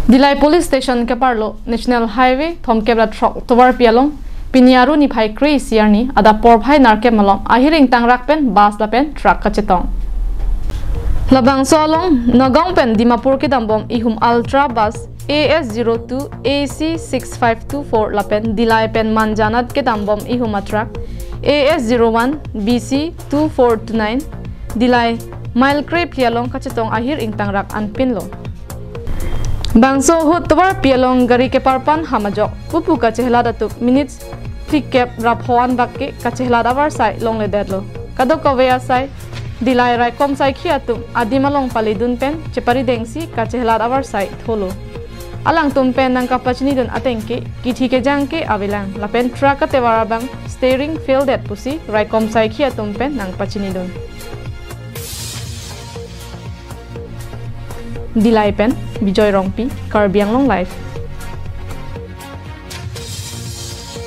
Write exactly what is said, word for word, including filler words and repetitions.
Dillai Police Station keparlo National Highway thomkep ra throk tovarpi along pini Aru niphai kre-isi arni adap porphai nerkep malom ahir ingtangrak pen bus lapen truck kachetong. Labangso along Nagaon pen Dimapur kedambom ihum Ultra bus A S zero two A C six five two four lapen Dillai pen Manjanat kedambom ihum a truck A S zero one B C two four two nine Dillai mile krephli along kachetong ahir ingtangrak anpinlo. Bangso ahut tovarpi along gari keparpan ham ajok pupu kachehelat atum minutes phlikep ra pho anbak ke kachehelat avarsai longledetlo. Kadokave asai Dillai raikom saikhi atum adim along paledun pen cheparidengsi kachehelat avarsai tholo. Alangtum pen nangkapachinidun ateng ke kithi kejang ke avelang lapen truck atevar abang steering faildet pusi raikom saikhi atum pen nangpachinidun. Dillai pen Bijoy Rongpi, Karbi Anglong Live.